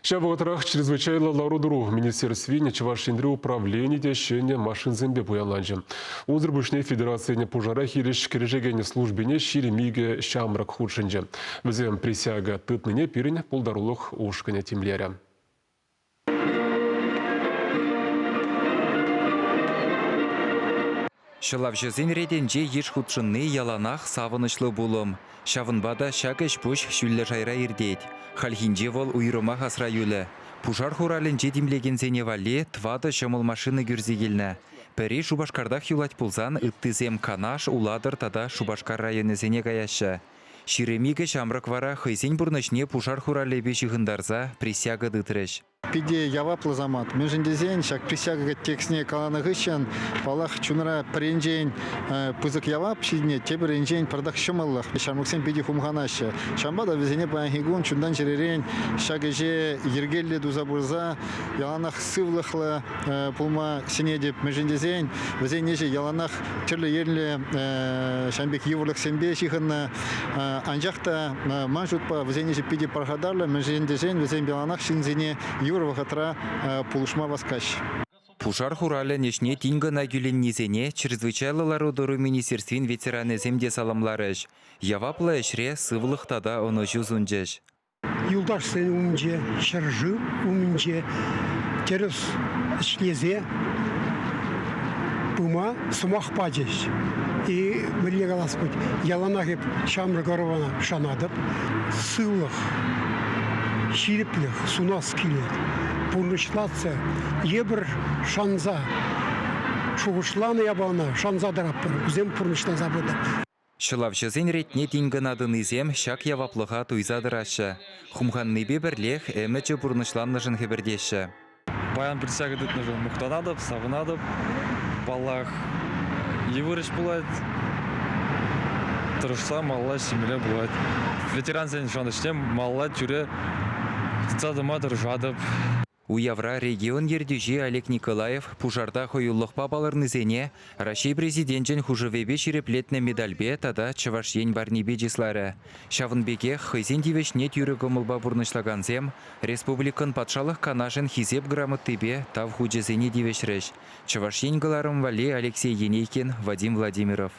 Ҫав вӑхӑтрах чрезвычайлӑ лару-тӑру министерствин Чӑваш Енри управлени те ҫӗнӗ машинсемпе пуянланчӗ. Унсӑр пуҫне федерацин пушара хирӗҫ кӗрешекен службине 22 ҫамрӑк хутшӑнчӗ. Вӗсем присяга тытнине пирӗн пултарулӑх ушкӑнӗ тимлерӗ. Ҫӑлавҫӑсен ретӗнче йыш хутшӑнни яланах савӑнӑҫлӑ пулӑм. Ҫавӑнпа та ҫак ӗҫ-пуҫ ҫӳллӗ шайра иртет. Хальхинче вӑл уйрӑмах асра юлӗ. Пушар хуралӗнче тимлекенсене валли тӑватӑ ҫӑмӑл машина кӳрсе килнӗ. Пӗри Шупашкартах юлать пулсан ыттисем Канаш, Улатӑр тата Шупашкар районӗсене каяҫҫӗ. 22 ҫамрӑк вара хӑйсен пурнӑҫне пушар хуралӗпе ҫыхӑнтарса присяга тытрӗҫ. Питӗ яваплӑ самант. Мӗншӗн тесен ҫак присяга текстне каланӑ хыҫҫӑн, паллах, чунра пӗр енчен пысӑк явап ҫитӗнет, тепӗр енчен пӑртак ҫӑмӑллӑх. Ҫамрӑксем питӗ хумханаҫҫӗ. Ҫавӑнпа та вӗсене паянхи кун чунтан-чӗререн ҫак ӗҫе йӗркеллӗ туса пырса яланах сывлӑхлӑ пулма сӗнетӗп. Мӗншӗн тесен вӗсен ӗҫӗ яланах тӗрлӗ енлӗ ҫавӑн пек йывӑрлӑхсемпе ҫыхӑннӑ. Анчах та ман шутпа вӗсен ӗҫӗ питӗ пархатарлӑ, мӗншӗн тесен вӗсем яланах ҫынсене йывӑр вӑхӑтра пулӑшма васкаҫҫӗ. Пушар хуралӗн ӗҫне тин кӑна кӳлӗннисене Чрезвычайлӑ лару-тӑру министерствин ветеранӗсем те саламларӗҫ, яваплӑ ӗҫре сывлӑх тата ӑнӑҫу сунчӗҫ. Юлташсен умӗнче, ҫӗршыв умӗнче тӗрӗс ӗҫлесе пыма сӑмах пачӗҫ. И мӗнле калас пулать, яланах эп ҫамрӑк ӑрӑва шанатӑп. Сывлӑх, ҫирӗплӗх сунас килет. Пурнӑҫлатса эпир шанса шухӑшланӑ япалана шанса тӑратпӑр, вӗсем пурнӑҫласа пытӑр. Ҫӑлавҫӑсен ретне тин кӑна тӑнисем ҫак яваплӑха туйса тӑраҫҫӗ. Хумханнипе пӗрлех ӗмӗчӗ пурнӑҫланнӑшӑн хӗпӗртеҫҫӗ. Паян присяга тытнӑшӑн мухтанатӑп, савӑнатӑп. Паллах, йывӑр ӗҫ пулать. Тӑрӑшса малалла ӗҫлемелле пулать. Ветерансен шанӑҫне малалла тӳре тытса тӑма тӑрӑшатӑп. Уявра регион ертӳҫи Олег Николаев пушарта хӑюлӑхпа палӑрнисене Раҫҫей Президенчӗн хушӑвӗпе ҫирӗплетнӗ медальпе тата Чӑваш Ен парнипе чысларӗ. Ҫавӑн пекех хӑйсен тивӗҫне тӳрӗ кӑмӑлпа пурнӑҫлакансем республикӑн Патшалӑх Канашӗн Хисеп грамотипе Тав хучӗсене тивӗҫрӗҫ. Чӑваш Ен кӑларӑм валли Алексей Енейкин, Вадим Владимиров.